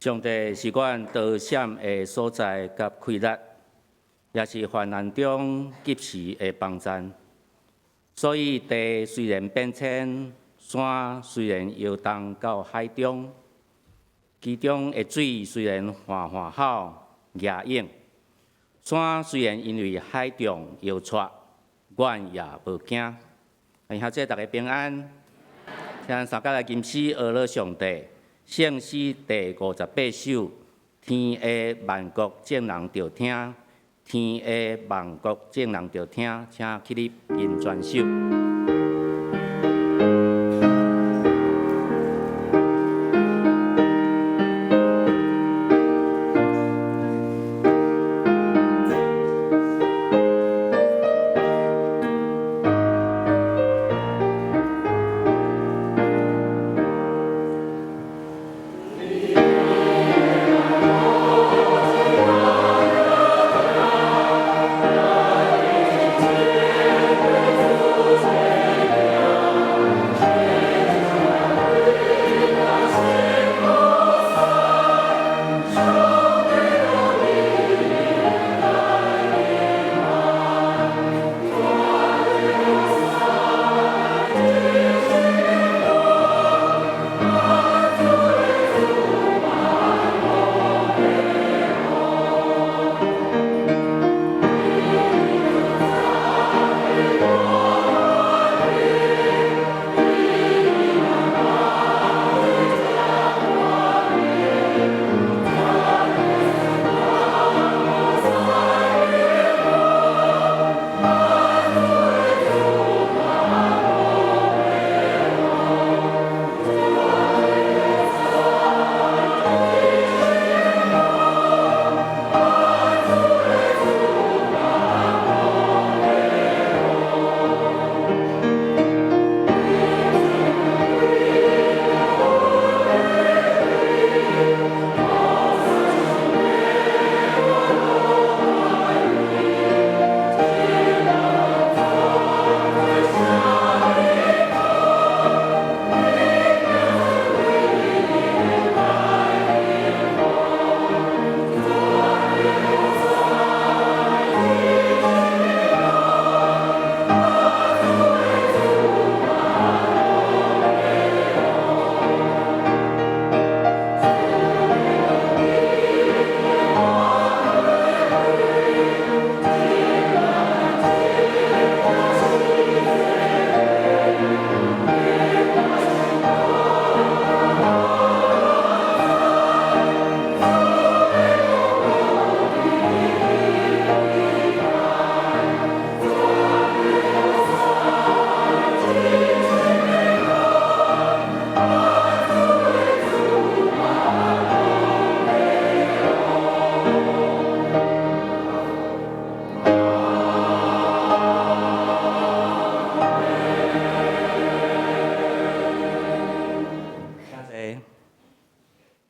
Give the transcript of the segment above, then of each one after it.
上帝是阮逃閃的所在佮氣力，也是患難中及時的幫贊。所以地雖然變遷，山雖然搖動到海中，其中的水雖然緩緩吼夯湧，山雖然因為海浪搖掣，阮也無驚。兄弟大家平安，請三佮來吟詩呵咾上帝。聖詩第58首，天下萬國眾人著聽，天下萬國眾人著聽，請起立吟全首。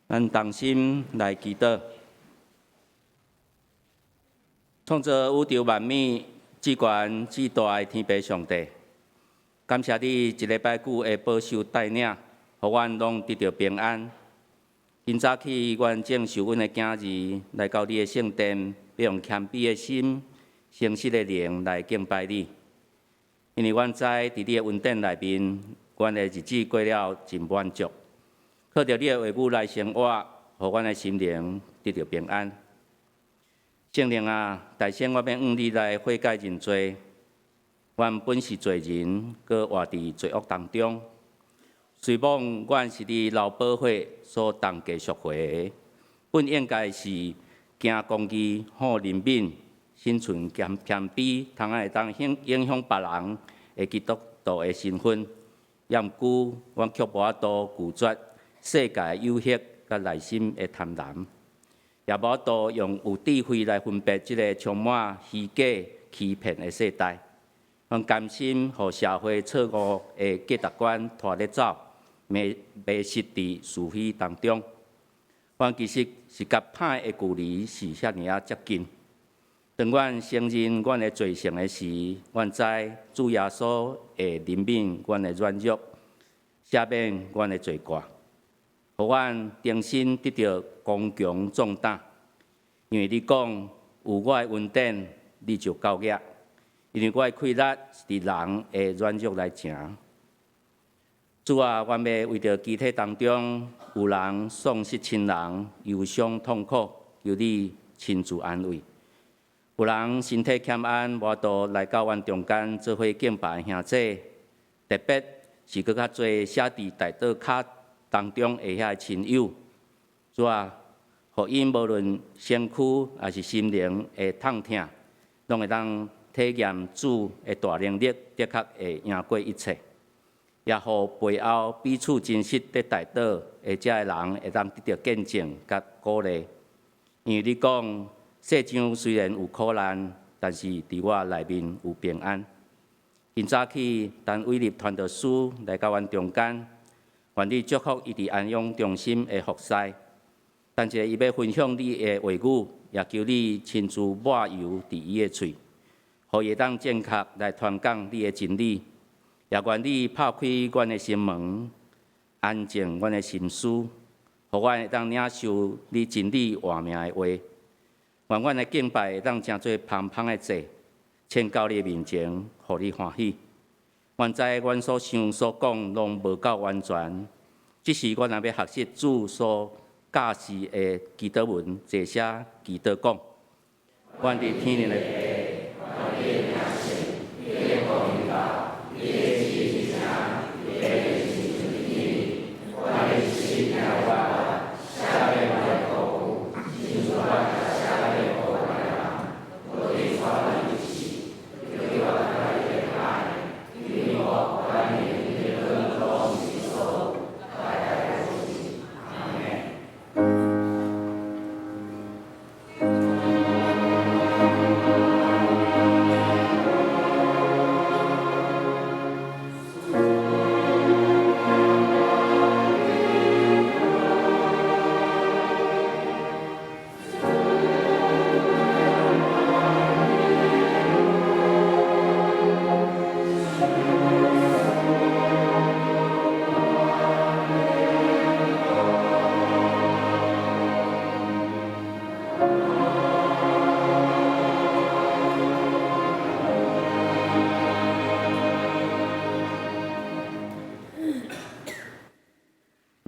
咱同心來祈禱，創造宇宙萬物、至懸至大的天父上帝，感謝你一禮拜久的保守帶領，予阮攏得著平安。今早起，阮正受阮的囝兒來到你的聖殿，欲用謙卑的心、誠實的靈來敬拜你。因為阮知佇你的恩典內面，阮的日子過了真滿足。靠著你的話語來生活，予阮的心靈得著平安。聖靈啊，代先我欲向你來悔改認罪。阮本是罪人，閣活佇罪惡當中。雖罔阮是你流寶血所重價贖回的，本應該是行公義、好憐憫、心存謙謙卑，通仔會當影影響別人的基督徒的身份。也毋過，阮卻無法度拒絕世界的誘惑佮內心的貪婪，也無法度用有智慧來分別這个充滿虛假欺騙的世代。阮甘心予社會錯誤的價值觀拖咧走，迷迷失佇是非當中。阮其實是佮歹的距離是遐爾仔接近。當阮承認阮的罪性的時，阮知主耶穌會憐憫阮的軟弱，赦免阮的罪過。予阮重新得著剛強壯膽。因為你講有我的恩典，你就夠額。因為我的氣力是佇人的軟弱來成。主啊，阮欲為著肢體當中有人喪失親人，憂傷痛苦，求你親自安慰。有人身體欠安，無法度來到阮中間做伙敬拜的兄弟，特別是閣較濟寫佇代禱卡當中的遐个親友。主啊，予𪜶無論身軀抑是心靈的痛疼，攏會當體驗主的大能力，的確會贏過一切。也予背後彼此真實佇代禱的這个人，會當得著見證佮鼓勵。因為你講，世上雖然有苦難，但是佇我內面有平安。今早起，陳偉立傳道師來到阮中間，願你祝福伊佇安養中心的服侍。等一下伊欲分享你的話語，也求你親自抹油佇伊的喙，予伊會當正確來傳講你的真理。也願你拍開阮的心門，安靜阮的心思，予阮會當領受你真理活命的話。願阮的敬拜會當成做芳芳的祭，獻到你的面前，予你歡喜。阮知阮所想所講攏無夠完全，只是阮若欲學習主所教示的祈禱文，齊聲祈禱講：阮佇天頂的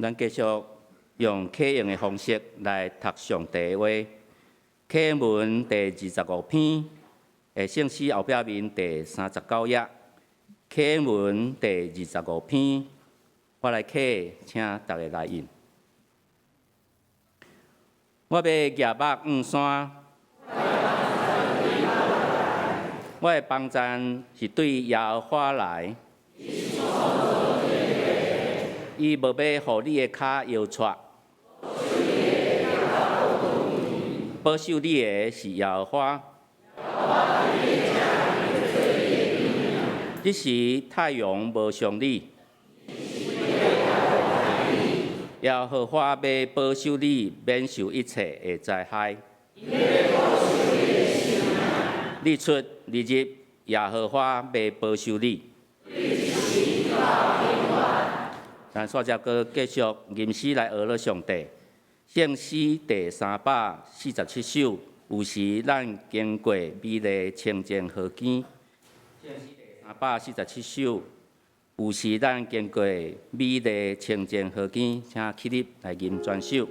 咱繼續用啟應的方式來讀上帝的話。啟應文第25篇，的聖詩後壁面第39頁。啟應文第二十五篇，我來啟，請大家來應。我欲舉目向山，我的幫贊是對耶和華來。伊無欲予你的跤搖掣，保守你的是耶和華。日時太陽無傷你，耶和華欲保守你，免受一切的災害。日出日入，耶和華欲保守你。咱煞只閣繼續吟詩來學了上帝。聖詩第347首，有時咱經過美麗清淨河間。聖詩第347首，有時咱經過美麗清淨河間，請起立來吟全首。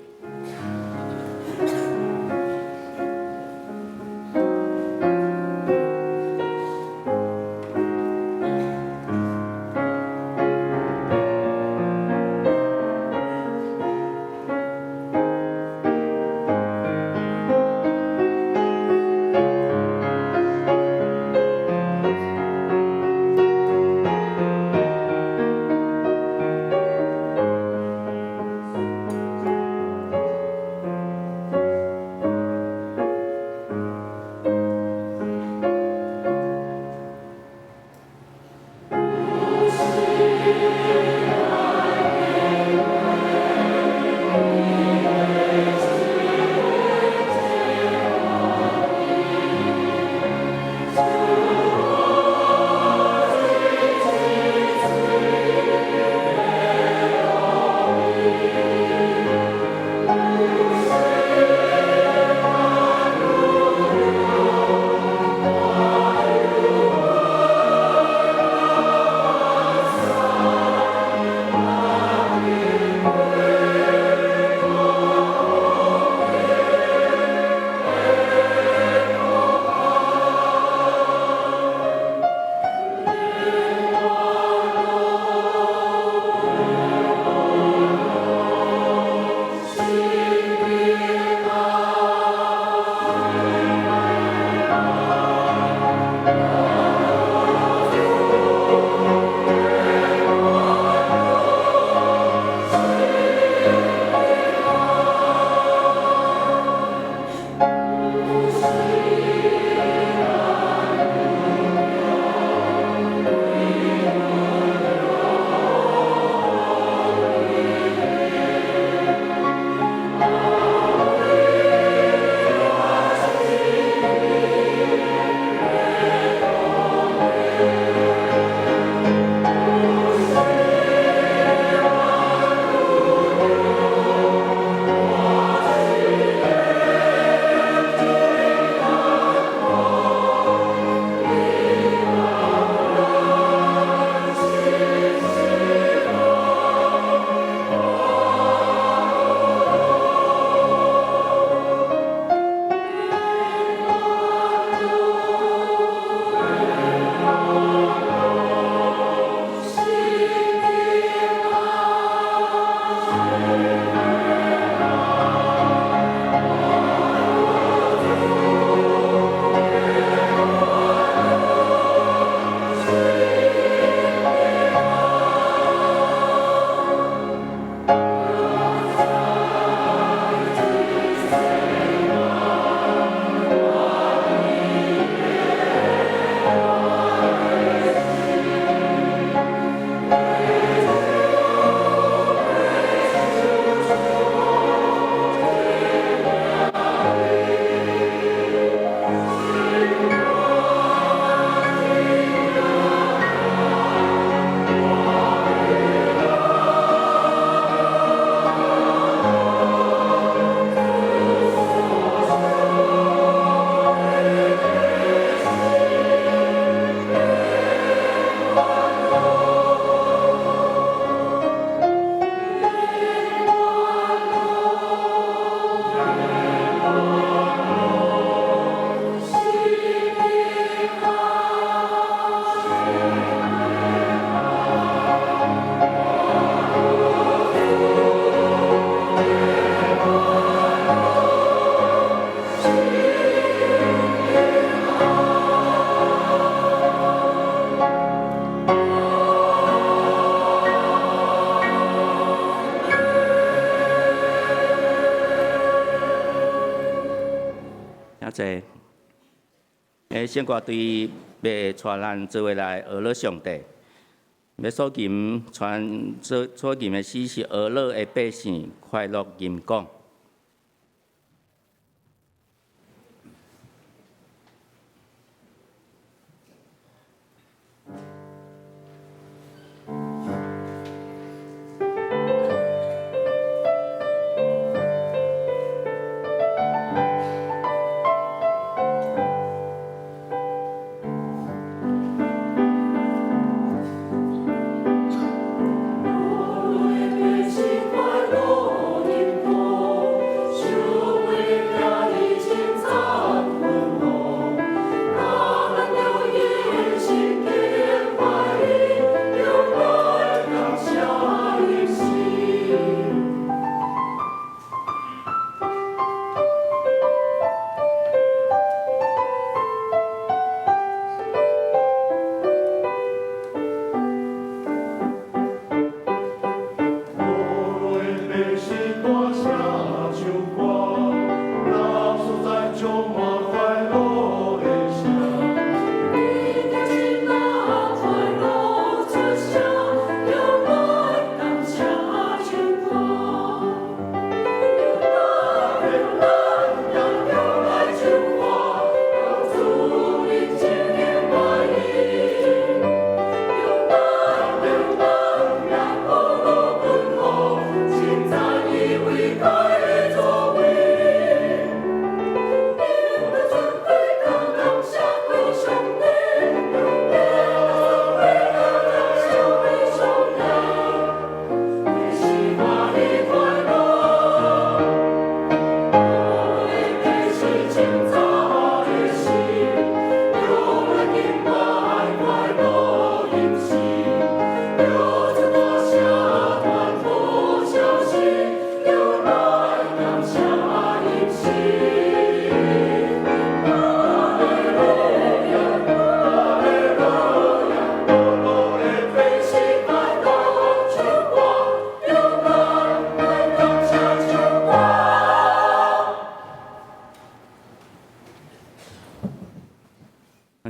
聖歌隊欲帶咱做伙來呵咾上帝，欲所吟傳所所吟的詩是呵咾的百姓快樂吟講。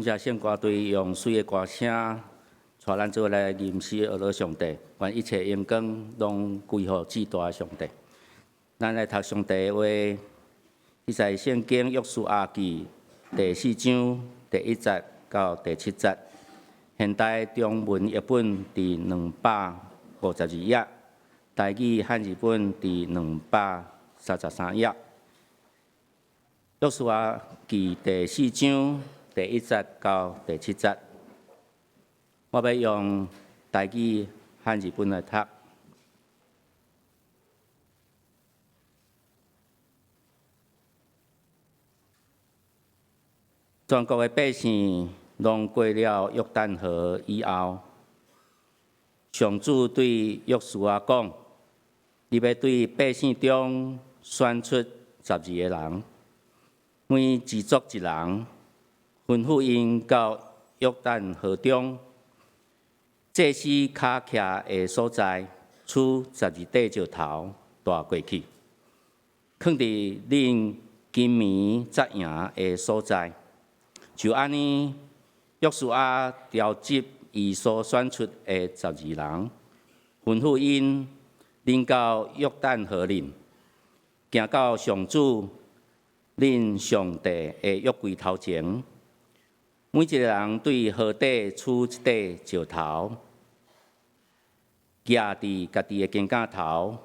感謝聖歌隊用媠的歌聲，帶咱做伙來吟詩呵咾上帝，願一切榮光攏歸予至大的上帝。咱來讀上帝的話，彼在聖經約書亞記第四章第一節到第七節，現代中文譯本佇252頁，台語漢字本佇233頁。約書亞記第四章第一節到第七節，我欲用台語漢字本來讀。全國的百姓攏過了約旦河以後，上主對約書亞講：你欲對百姓中選出12个人，每支族一人，吩咐𪜶到約旦河中，祭司跤徛的所在，取12塊石頭帶過去，囥佇恁今暝紮營的所在。就按呢，約書亞召集伊所選出的12人，吩咐𪜶恁到約旦河裡，行到上主恁上帝的約櫃頭前，每一个人對河底取一塊石頭，舉佇家己的肩胛頭，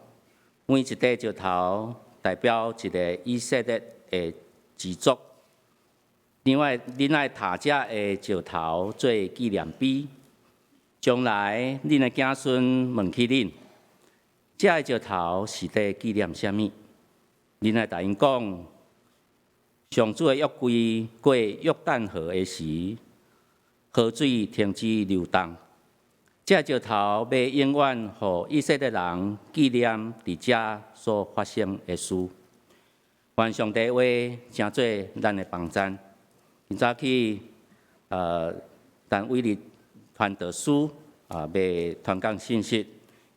每一塊石頭代表一个以色列的支族。另外，恁愛塔遮的石頭做紀念碑，將來恁的子孫問起恁，這个石頭是佇紀念啥物？恁愛共𪜶講，上主的約櫃過約旦河的時，河水停止流動。這个石頭欲永遠予以色列人紀念佇遮所發生的事。願上帝話成做咱的幫贊。今早起，陳偉立傳道師啊，欲傳講信息。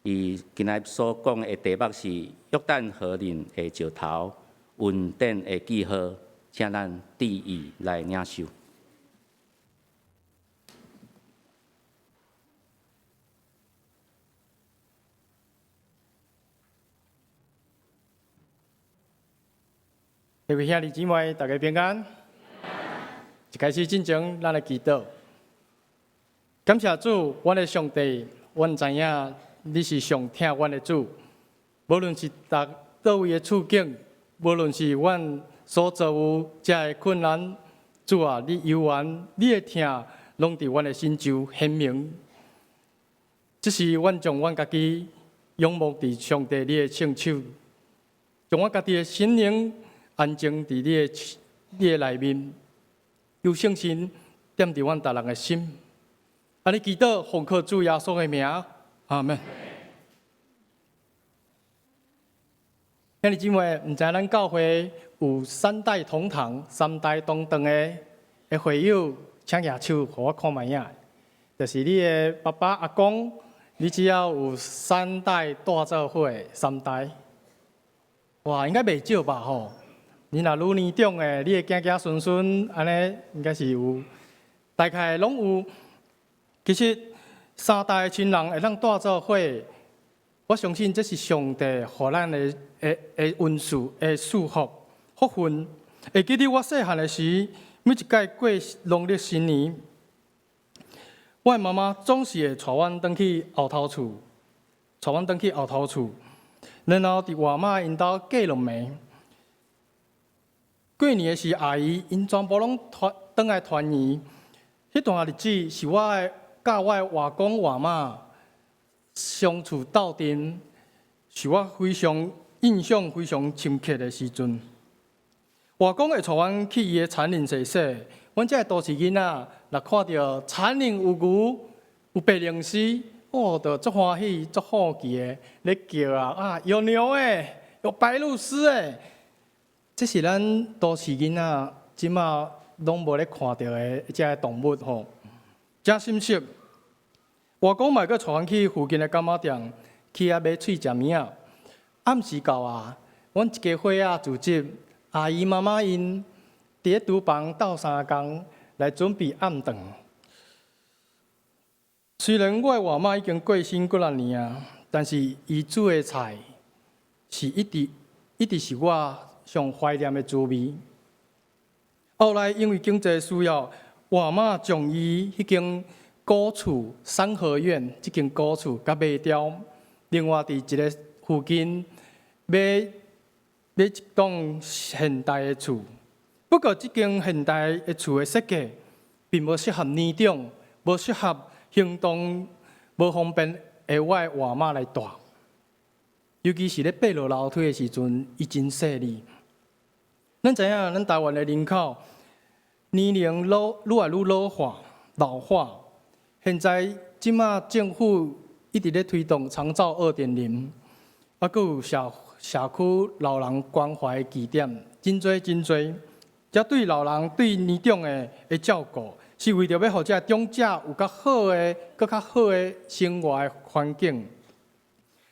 伊今仔所講的題目是約旦河裡的石頭，恩典的記號，請咱注意來領受。各位兄弟姊妹，大家平安。一開始進前，咱來祈禱。感謝主，阮的上帝，阮知影你是上疼阮的主。無論是佇佗位的處境，無論是阮所遭遇遮的困難，主啊，你猶原你的疼，攏佇阮的心中顯明。這時阮將阮家己仰望佇上帝你的聖手，將阮家己的心靈安靜佇你的內面，求聖神踮佇阮逐人的心。按呢祈禱，奉靠主耶穌的名，阿門。兄弟姊妹，毋知咱教會有三代同堂、三代同堂的會友，請舉手，予我看覓仔。就是你的爸爸、阿公，你只要有三代蹛做伙，三代，哇，應該袂少吧吼？你若愈年長的，你的囝囝孫孫按呢，應該是有，大概攏有。其實三代親人會當蹛做伙，我相信這是上帝予咱的恩賜的祝福福分。會記得我細漢的時，每一擺過農曆新年，我的媽媽總是會帶阮轉去後頭厝，帶阮轉去後頭厝，然後佇外媽𪜶兜過兩暝。過年的時，阿姨𪜶全部攏團轉來團圓。彼段日子是我的佮我的外公外媽相處鬥陣，是我非常印象非常深刻的時陣。外公會帶阮去伊的田裡踅踅，阮這个都市囡仔，若看著田裡有牛、有白龍絲，哦，就足歡喜、足好奇的咧叫啊！啊，有牛欸，有白鷺鷥欸！這是咱都市囡仔這馬攏無咧看著的這个動物吼，誠心惜。外公嘛會閣帶阮去附近的柑仔店去遐買喙食物仔。暗時到啊，阮一家伙仔組織阿姨媽媽𪜶佇咧廚房鬥相共來準備暗頓。雖然我的外媽已經過身幾若年啊，但是伊煮的菜是一直一直是我上懷念的滋味。後來因為經濟需要，外媽將伊彼間古厝三合院這間古厝共賣掉，另外佇一个附近買買一棟現代的厝。不過這間現代的厝的設計，並無適合年長、無適合行動無方便的我的外媽來蹛。尤其是咧爬落樓梯的時陣，伊真細膩。咱知影，咱台灣的人口年齡老愈來愈老化、老化。現在這馬政府一直咧推動長照2.0，啊，閣有社區老人關懷據點，真濟真濟。這對老人對年長的照顧，是為著欲予這長者有較好的、閣較好的生活的環境。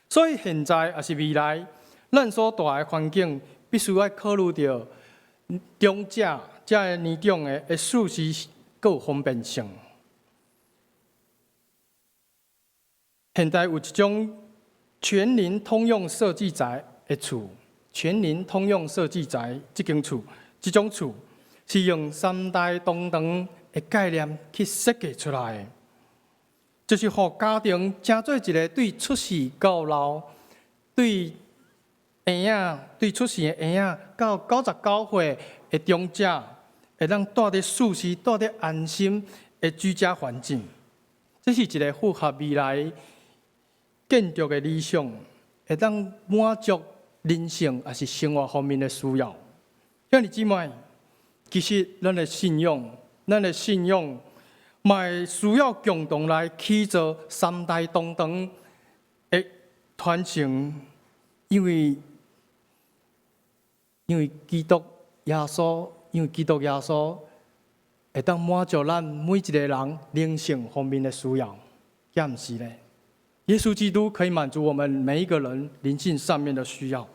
所以現在抑是未來，咱所蹛的環境必須愛考慮著長者這个年長的舒適閣有方便性。現在有一種全齡通用設計宅的厝，全齡通用設計宅這間厝，這種厝是用三代同堂的概念去設計出來的，就是予家庭成做一个對出世到老，對嬰仔對出世的嬰仔到99歲的長者，會當蹛佇舒適、蹛佇安心的居家環境。這是一个符合未來建築的理想，會當滿足人性抑是生活方面的需要。兄弟姊妹，其實咱的信仰，咱的信仰嘛會需要共同來起造三代同堂的傳承，因為基督耶穌，因為基督耶穌會當滿足咱每一个人靈性方面的需要，敢毋是咧？耶穌基督可以滿足我們每一個人靈性上面的需要。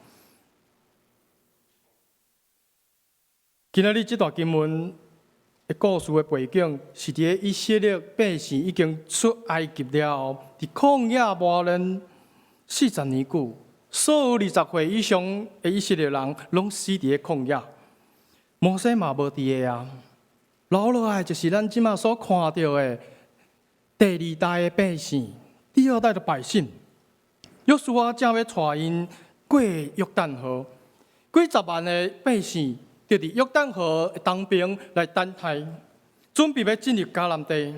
今仔日這段經文的故事的背景，是佇以色列百姓已經出埃及了後，佇曠野磨練40年久，所有20歲以上的以色列人攏死佇咧曠野。摩西嘛無佇个啊，留落來就是咱這馬所看著的第二代的百姓，第二代的百姓。約書亞正欲帶𪜶過約旦河，幾十萬的百姓就佇約旦河的東邊來等待，準備欲進入迦南地。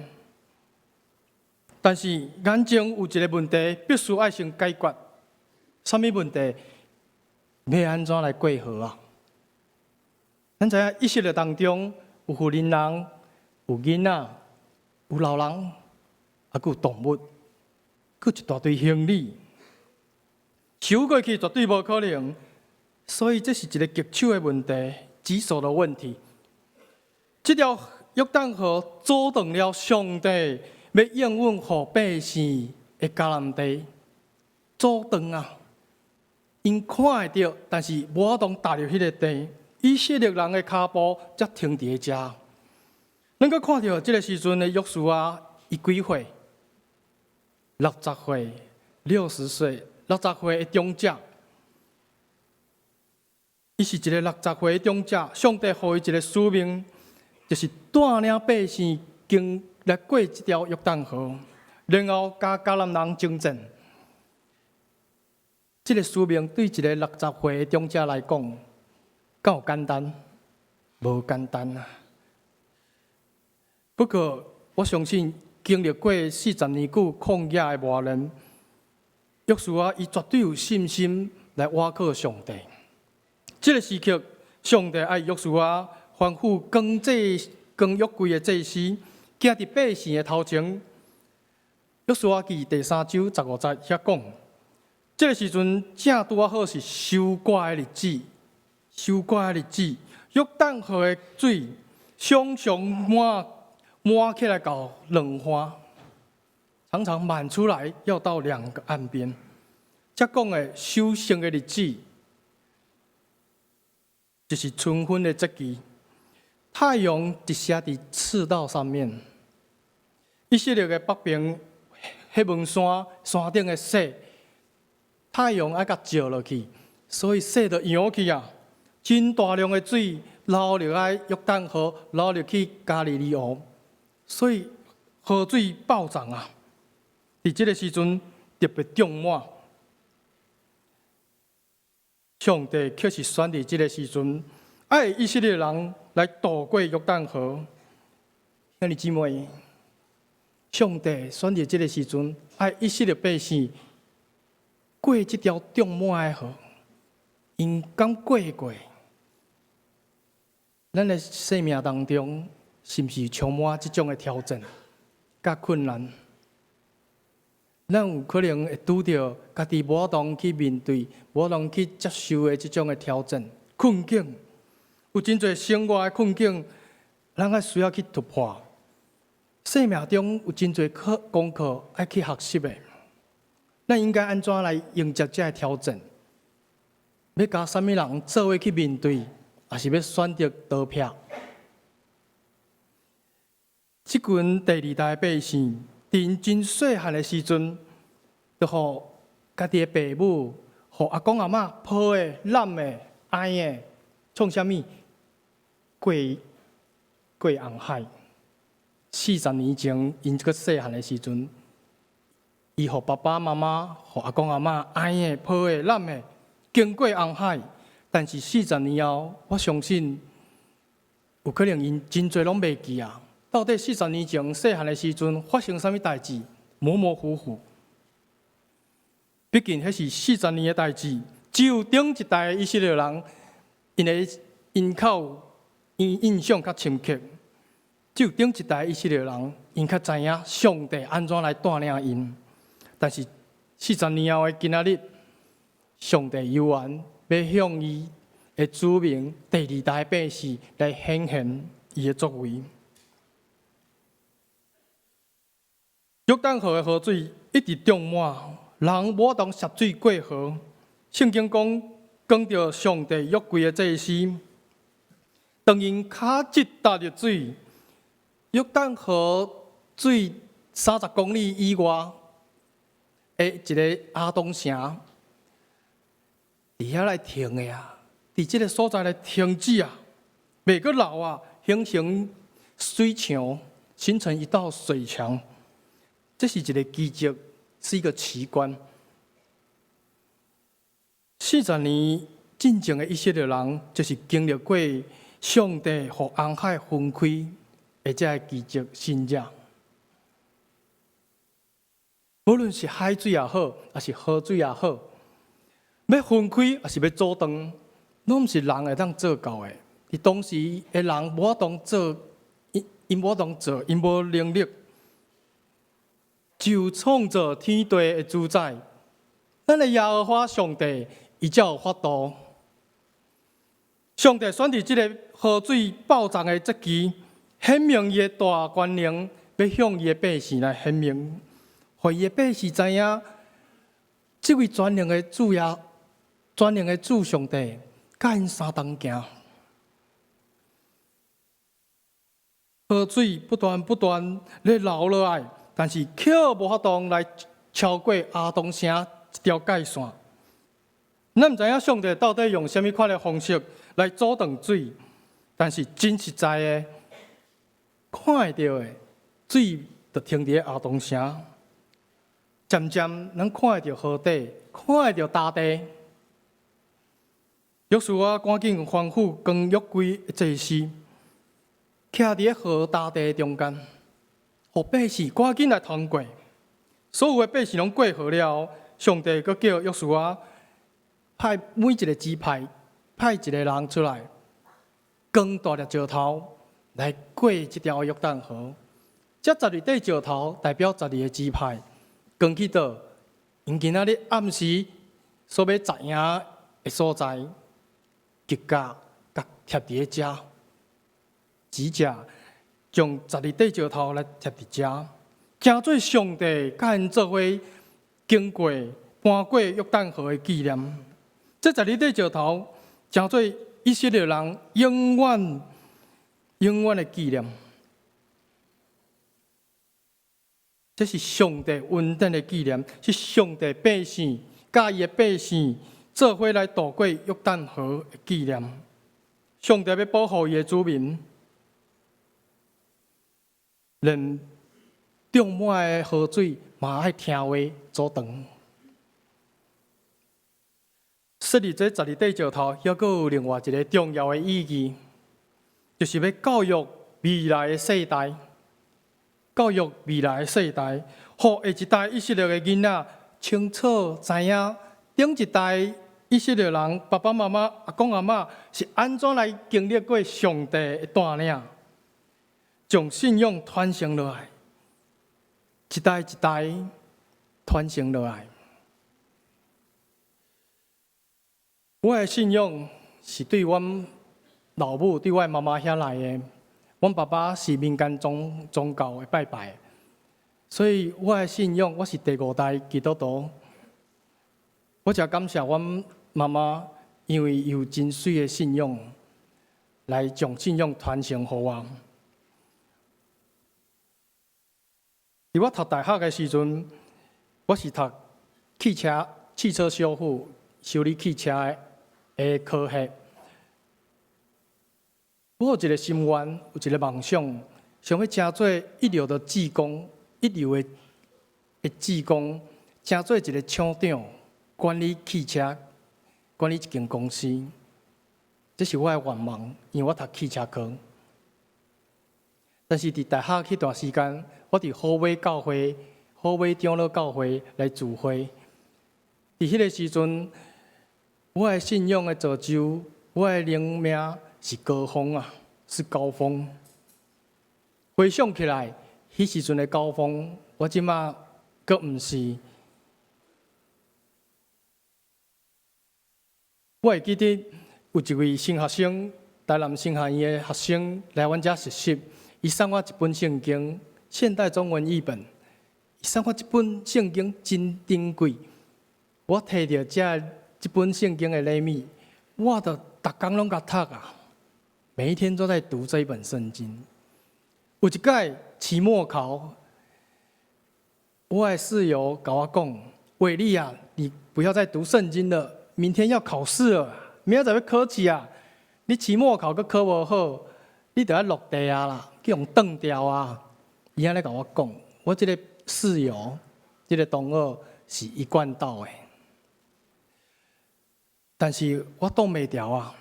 但是眼前有一个問題，必須愛先解決。啥物問題？欲按怎來過河啊？咱知影以色列當中有婦人人、有囡仔、有老人，猶閣有動物，閣一大堆行李，游過去絕對無可能。所以這是一个棘手的問題，棘手的問題。這條約旦河阻斷了上帝欲應允予百姓的迦南地，阻斷啊！𪜶看會著，但是無法度踏入彼个地。以色列人的跤步才停佇咧遮。咱閣看著這个時陣的約書亞，伊幾歲？六十歲，60歲，六十歲的長者。伊是一个六十歲的長者，上帝予伊一个使命，就是帶領百姓經來過這條約旦河，然後佮迦南人爭戰。這个使命對一个六十歲的長者來講，敢有簡單？無簡單啊！不過我相信，經歷過四十年久曠野的磨練，約書亞伊絕對有信心來倚靠上帝。這个時刻，上帝愛約書亞吩咐扛約櫃的祭司，行佇百姓的頭前。約書亞記第三章十五節遐講，這个時陣正拄仔好是收割的日子，收割的日子，約旦河的水常常滿滿起來到兩岸，常常滿出來要到兩個岸邊。這講的收成的日子，就是春分的節期，太陽直射佇赤道上面。以色列的北邊，黑門山山頂的雪，太陽愛共照落去，所以雪就溶去啊！真大量的水流入來約旦河，流入去加利利湖，所以河水暴漲啊！佇這个時陣特別漲滿。上帝卻是選佇這个時陣，愛以色列人來渡過約旦河。兄弟姊妹，上帝選佇這个時陣，愛以色列百姓過這條漲滿的河，𪜶敢過會過？咱的生命當中，是毋是充滿這種的挑戰、佮困難？咱有可能會拄著家己無法度去面對、無法度去接受的這種的挑戰、困境。有真濟生活的困境，咱愛需要去突破。生命中有真濟課功課愛去學習的，咱應該按怎來迎接這个挑戰？欲佮啥物人做伙去面對，抑是欲選擇逃避？這群第二代百姓，佇𪜶真細漢的時陣，就予家己的爸母、予阿公阿嬤抱的、攬的、愛的，創啥物？過過紅海。四十年前，𪜶這個細漢的時陣，伊予爸爸媽媽、予阿公阿嬤愛的、抱的、攬的，經過紅海。但是四十年後，我相信有可能𪜶真濟攏袂記啊。到底四十年前細漢的時陣發生啥物代誌？模模糊糊。畢竟彼是四十年的代誌，只有頂一代的以色列人，𪜶較有印象較深刻。只有頂一代以色列人，𪜶較知影上帝按怎來帶領𪜶。但是四十年後的今仔日，上帝猶原欲向伊的子民第二代百姓來顯現伊的作為。約旦河的河水一直漲滿，人無法度涉水過河。聖經講，扛著上帝約櫃的祭司，當𪜶跤趾踏入水，約旦河水30公里以外的一个亞當城，佇遐來停的啊，佇這个所在來停止啊。袂閣流啊，形成水牆，形成一道水牆。這是一个奇蹟，是一個奇觀。40年進前的以色列人，就是經歷過上帝予紅海分開的這个奇蹟神蹟。無論是海水也好，抑是河水也好，欲分開抑是欲阻斷，攏毋是人會當做到的。佇當時的人無法度做，𪜶無法度做，𪜶無能力。只有創造天地的主宰，咱的耶和華上帝，伊才有法度。上帝選佇這个河水暴漲的節期，顯明伊的大權能，欲向伊的百姓來顯明，予伊的百姓知影，這位全能的主耶，全能的主上帝，佮𪜶相同行。河水不斷不斷咧流落來，但是卻無法度來超過亞當城這條界線。咱毋知影上帝到底用啥物款的方式來阻斷水，但是真實在的，看會著的水就停佇咧亞當城，漸漸咱看會著河底，看會著大地。約書亞趕緊吩咐扛約櫃的祭司，徛佇咧河大地中間，予百姓趕緊來通過。所有的百姓攏過河了後，上帝閣叫約書亞派每一个支派派一个人出來，扛大粒石頭來過這條約旦河。這十二塊石頭代表十二个支派，扛去佗？𪜶今仔日暗時所欲紮營的所在，吉甲共貼佇咧遮，指甲將十二塊石頭來貼佇遮，成做上帝佮𪜶做伙經過搬過約旦河的紀念。這十二塊石頭成做以色列人永遠永遠的紀念。這是上帝恩典的紀念，是上帝百姓佮伊的百姓做伙來渡過約旦河的紀念。上帝欲保護伊的子民，連漲滿的河水嘛愛聽話阻斷。設立這十二塊石頭，猶閣有另外一个重要的意義，就是欲教育未來的世代，教育未來的世代，予下一代以色列的囡仔清楚知影，頂一代以色列人爸爸媽媽、阿公阿嬤是按怎來經歷過上帝的帶領，將信仰傳承落來，一代一代傳承落來。我的信仰是對阮老母、對我的媽媽遐來的。阮爸爸是民間宗教的拜拜，所以我的信仰我是第五代基督徒。我誠感謝阮媽媽，因為伊有真媠的信仰，來將信仰傳承予我。佇我讀大學的時陣，我是讀汽車修復、修理汽車的科系。我有一个心願，有一个夢想，想欲成做一流的技工，一流的技工，成做一个廠長，管理汽車，管理一間公司。這是我的願望，因為我讀汽車科。但是佇大學彼段時間，我佇好尾教會、好尾長老教會來聚會。佇彼个時陣，我的信仰的造就，我的靈命是高峰啊，是高峰。回想起來，彼時陣的高峰，我這馬閣毋是。我會記得有一位新學生，台南神學院的學生來阮遮實習，伊送我一本聖經，現代中文譯本。伊送我這本聖經真珍貴，我提著這本聖經的禮物，我就逐工攏共讀啊，每一天都在讀這一本聖經。有一擺期末考，我的室友共我講：“偉力啊，你不要再讀聖經了，明天要考試了，明仔載欲考試啊，你期末考閣考無好，你著愛落地啊啦，去予斷掉啊！伊按呢共我講，我這个室友，這个同學是一貫道的，但是我擋袂牢啊！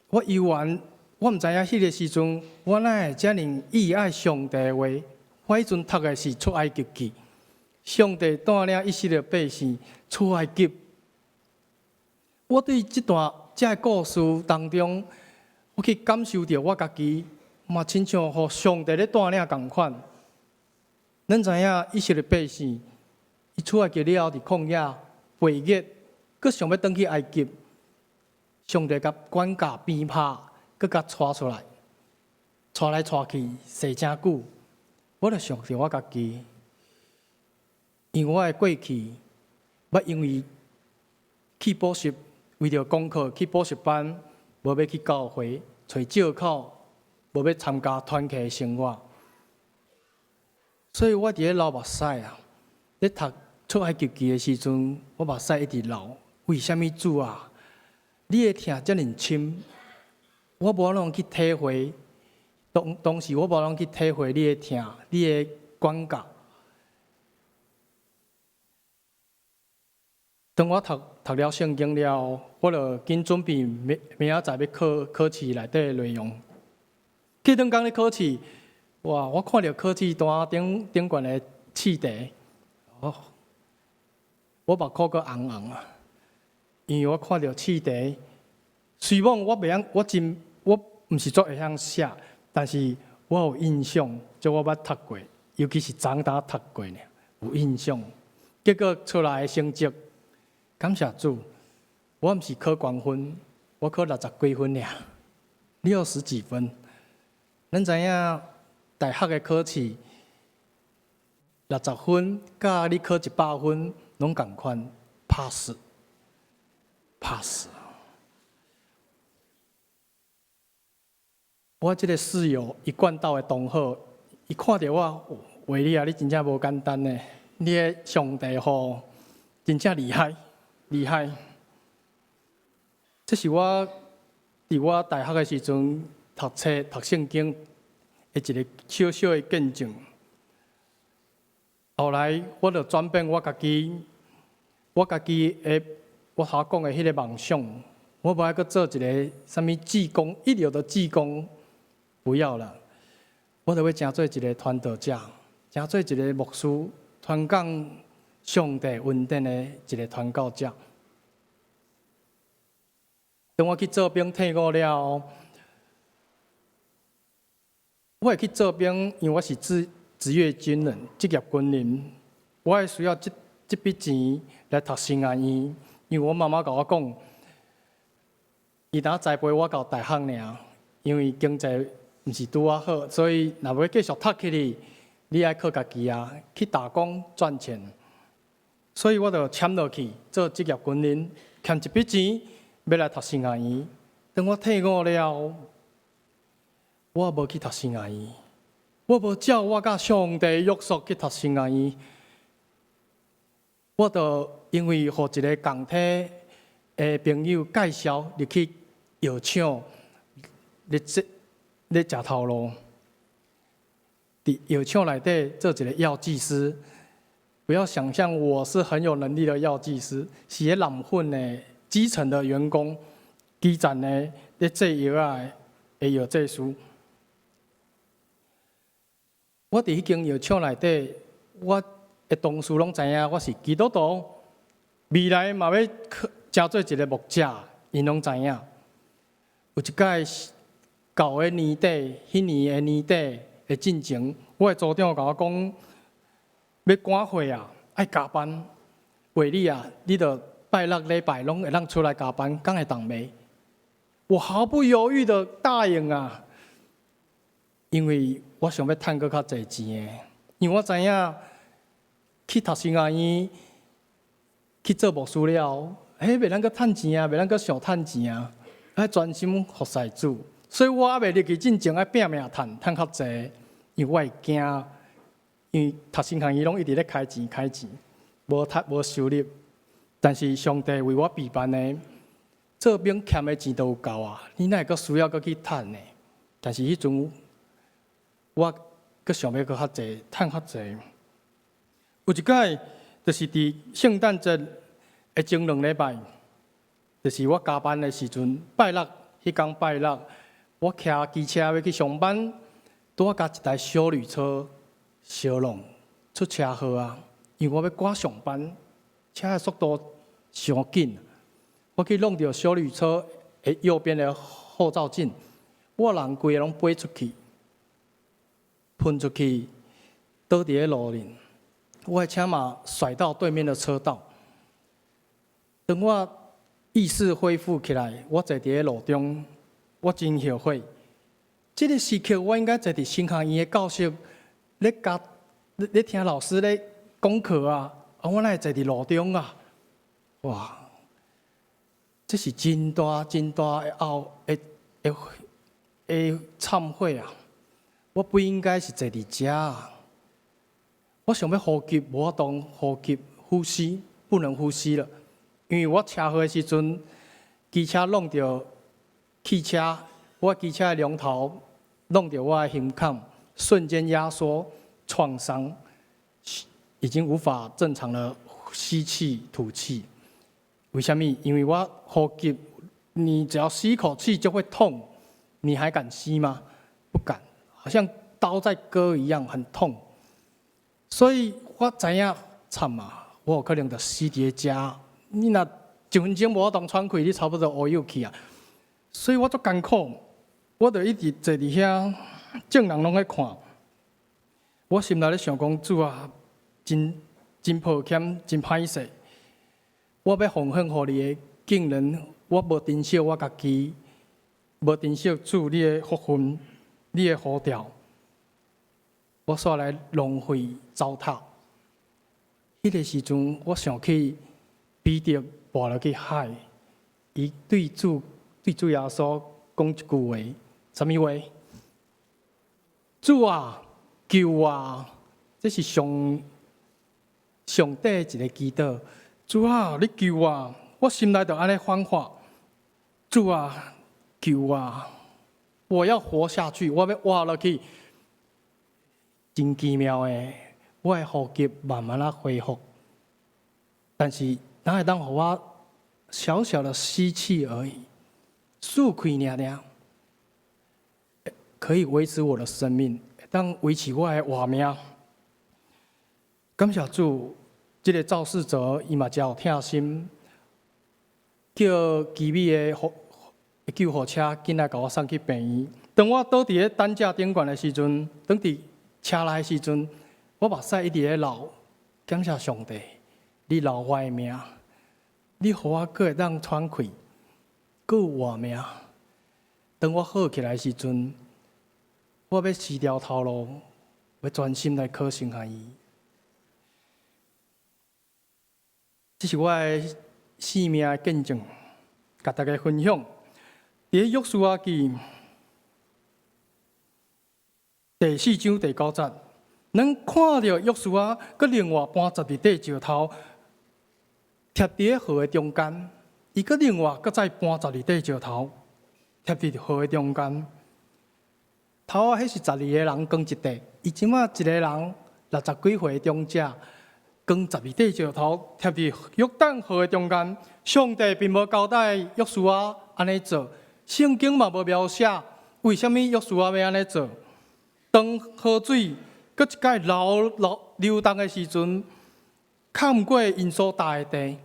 我猶原，我毋知影彼个時陣，我哪會遮爾意愛上帝的話？我彼陣讀的是出埃及記，上帝帶領以色列百姓出埃及。我對這段這个故事當中，我去感受著我家己，嘛親像予上帝咧帶領仝款。咱知影以色列百姓，伊出埃及了後佇曠野背逆，閣想欲轉去埃及，上帝共管教鞭拍，閣共帶出來，帶來帶去，踅誠久。我就想著我家己，因為我的過去，捌因為去補習，為著功課去補習班，無欲去教會，揣藉口，無欲參加團契的生活。所以我佇咧流目屎啊！咧讀出埃及記的時陣，我目屎一直流。為啥物主啊？你的疼遮爾深，我無法度去體會。當當時我無法度去體會你的疼，你的管教。當我讀讀了聖經了，我就緊準備明明仔載欲考考試內底的內容。隔頓工咧考試，哇！我看著考試單頂頂懸的試題，哦，我目眶閣紅紅啊！因為我看著試題，雖罔我袂曉，我真我毋是足會曉寫，但是我有印象，這我捌讀過，尤其是昨昏讀過呢，有印象。結果出來的成績，感謝主，我毋是考懸分，我考六十幾分爾，六十幾分。咱知影大學的考試六十分，佮你考100分攏仝款，pass，pass。我這个室友一貫道的同學，伊看著我，話你啊，你真正無簡單呢，你的上帝吼，真正厲害，厲害。這是我佇我大學的時陣讀冊、讀聖經的一个小小的見證。後來我就轉變我家己，我家己的我頭講的彼个夢想，我無愛閣做一个啥物志工，一流的志工，不要了。我就欲成做一个傳道者，成做一个牧師，傳講上帝恩典的一个傳教者。當我去做兵退伍了後，我會去做兵，因為我是職職業軍人、職業軍人，我會需要這這筆錢來讀神學院。因為我媽媽共我講，伊當栽培我到大學爾，因為經濟毋是拄仔好，所以若欲繼續讀起去，你愛靠家己啊，去打工賺錢。所以我就簽落去做職業軍人，欠一筆錢，欲來讀神學院。當我退伍了後，我無去讀神學院，我無照我佮上帝約束去讀神學院，我就因為予一个仝體的朋友介紹入去藥廠咧做咧食頭路，佇藥廠內底做一个藥劑師。不要想象我是很有能力的藥劑師，是咧濫粉的基層的員工，基層的咧製藥仔的藥劑師。我佇彼間藥廠內底，我的同事攏知影我是基督徒，未來嘛欲成做一个牧者，𪜶攏知影。有一擺舊的年底，彼年的年底的進前，我的組長共我講，欲趕貨啊，愛加班。話你啊，你著拜六禮拜攏會當出來加班，敢會當袂？我毫不猶豫的答應啊，因為我想欲趁閣較濟錢的，因為我知影去讀神學院去做牧師了後，彼袂當閣趁錢啊，袂當閣想趁錢啊，愛專心服侍主。所以我猶未入去進前愛拚命趁，趁較濟，因為我會驚，因為讀神學院攏一直咧開錢開錢，無趁無收入。但是上帝為我備辦的，做兵欠的錢都有夠啊，你哪會閣需要閣去趁呢？但是彼陣我閣想欲閣較濟，趁較濟。有一擺，就是佇聖誕節的前2禮拜，就是我加班的時陣，拜六彼工拜六，我騎機車欲去上班，拄仔共一台休旅車相挵出車禍啊！因為我欲趕上班，車的速度傷緊，我去挵著休旅車的右邊的後照鏡，我人規个攏飛出去，噴出去，倒佇咧路面。我的車嘛甩到對面的車道。當我意識恢復起來，我坐佇咧路中，我真後悔。這個時刻，我應該坐佇神學院的教室，咧教咧聽老師咧講課啊！啊，我哪會坐佇路中啊？哇！這是真大真大的懊的的的懺悔啊！我不應該是坐佇遮啊！我想欲呼吸，無法度呼吸，呼吸不能呼吸了，因為我車禍的時陣，機車挵著汽車，我機車的龍頭挵著我的胸口，瞬間壓縮創傷，已經無法正常的吸氣吐氣。為啥物？因為我呼吸，你只要吸一口氣就會痛，你還敢吸嗎？不敢，好像刀在割一樣，很痛。所以我知影慘啊，我有可能就死佇咧遮。你若一分鐘無法度喘氣，你差不多烏有去啊。所以我足艱苦，我就一直坐佇遐，眾人攏咧看。我心內咧想講，主啊，真真抱歉，真歹勢。我欲奉獻予你的，竟然我無珍惜我家己，無珍惜主你的福分，你的呼召。我煞來浪費糟蹋。彼個時陣，我想起彼得跋落去海，伊對主耶穌講一句話，啥物話？主啊，救我！這是上上底一個祈禱。主啊，你救我！我心內就按呢喊話。主啊，救我！我要活下去，我欲活落去。真奇妙的，我的呼吸慢慢仔恢復，但是哪會當予我小小的吸氣而已，舒氣爾爾，可以維持我的生命，會當維持我的活命。感謝主，這個肇事者伊嘛誠有疼心，叫奇美的救護車緊來共我送去病院。當我倒佇咧擔架頂懸的時陣，當佇車內的時陣，我目屎一直咧流。感謝上帝，你留我的命，你予我閣會當喘氣，閣有活命。當我好起來的時陣，我欲辭掉頭路，欲專心來考神學院。這是我的生命的見證，共大家分享。佇咧約書亞記第四章第九節，咱看著約書亞閣另外搬十二塊石頭，疊佇咧河的中間。伊閣另外閣再搬十二塊石頭，疊佇河的中間。頭仔彼是十二個人扛一塊，伊這馬一個人六十幾歲的長者，扛十二塊石頭疊佇約旦河的中間。上帝並無交代約書亞按呢做，聖經嘛無描寫為啥物約書亞欲按呢做。當河水閣一擺流流流動的時陣，較毋過𪜶所踏的地，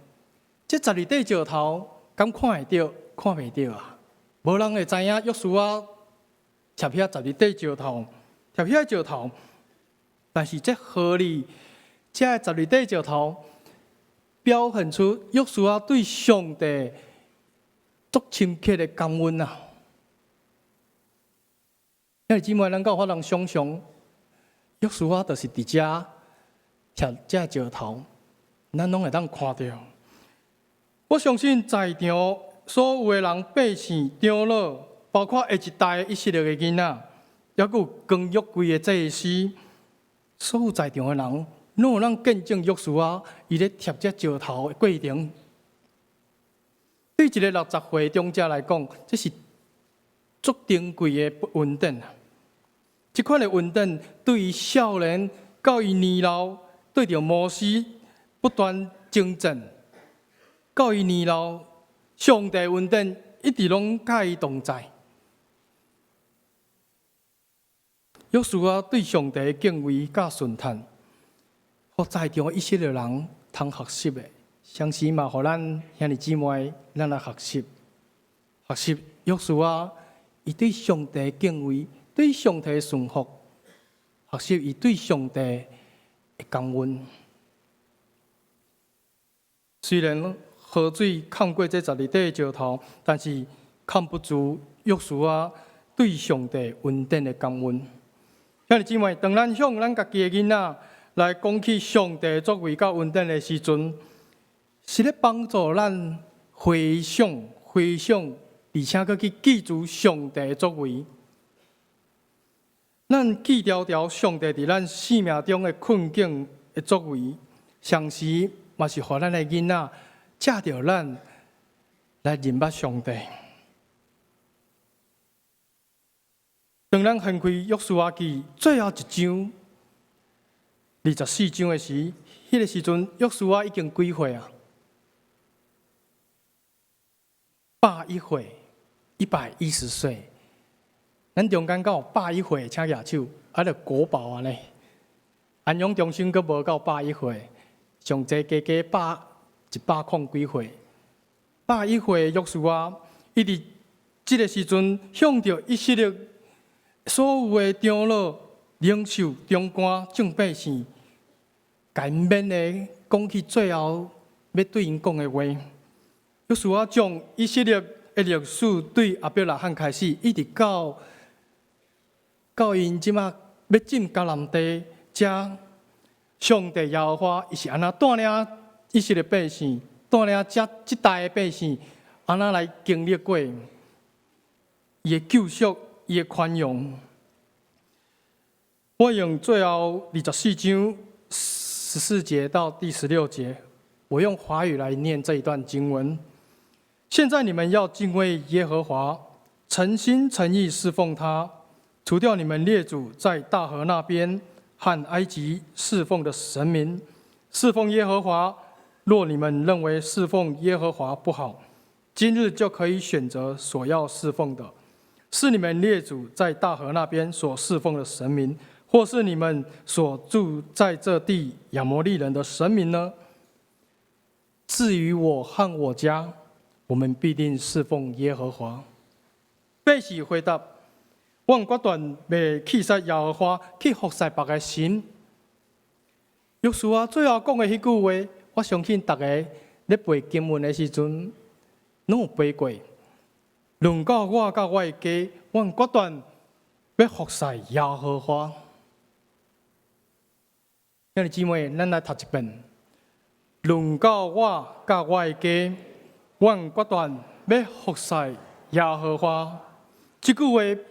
這十二塊石頭敢看會著？看袂著啊！無人會知影約書亞疊遐十二塊石頭，疊遐石頭，但是這河裡這十二塊石頭，表現出約書亞對上帝足深刻的感恩啊！兄弟姊妹，咱敢有法通想像，約書亞就是佇遮疊這石頭，咱攏會當看著。我相信在場所有的人，百姓、長老，包括下一代以色列的囡仔，猶閣有扛約櫃的祭司，所有在場的人，攏有通見證約書亞伊咧疊這石頭的過程。對一个60歲長者來講，這是足珍貴的恩典。這款的恩典對伊少年到伊年老，對著摩西不斷征戰，到伊年老，上帝恩典一直攏佮伊同在。約書亞對上帝的敬畏佮順從，予在場的以色列人通學習的，相信嘛，予咱兄弟姊妹，咱來學習，學習約書亞伊對上帝的敬畏，對上帝的順服，學習伊對上帝的感恩。雖然河水崁過這十二塊的石頭，但是崁不住約書亞對上帝恩典的感恩。兄弟姊妹，當咱向咱家己的囡仔來講起上帝作為佮恩典的時陣，是咧幫助咱回想、回想，而且閣去記住上帝的作為。咱記牢牢上帝佇咱生命中的困境的作為，同時嘛是予咱的囡仔藉著咱來認捌上帝。當咱翻開約書亞記最後一章24章的時，彼個時陣約書亞已經幾歲啊？101歲，110歲。咱中間敢有百一歲，請舉手，啊，著國寶按呢。安陽中心閣無夠百一歲，上濟加加百一百空幾歲。百一歲的約書亞，伊佇這个時陣向著以色列所有的長老、領袖、長官、眾百姓，共𪜶勉勵講起最後欲對𪜶講的話。約書亞將以色列的歷史對亞伯拉罕開始，一直到𪜶這馬欲進迦南地，遮上帝耶和華伊是按怎帶領以色列百姓，帶領這這代的百姓，按怎來經歷過伊的救贖、伊的寬容。我用最後24章14節到第16節，我用華語來念這一段經文。現在你們要敬畏耶和華，誠心誠意事奉他，除掉你們列祖在大河那邊和埃及事奉的神明，事奉耶和華。若你們認為事奉耶和華不好，今日就可以選擇所要事奉的，是你們列祖在大河那邊所事奉的神明，或是你們所住在這地亞摩利人的神明呢？至於我和我家，我們必定事奉耶和華。百姓回答：阮決斷袂棄殺耶和華，去服侍別个神。約書亞最後講的彼句話，我相信逐家咧背經文的時陣，攏有背過。論到我佮我的家，阮決斷欲服侍耶和華。兄弟姊妹，咱來讀一遍。論到我佮我的家，阮決斷欲服侍耶和華。這句話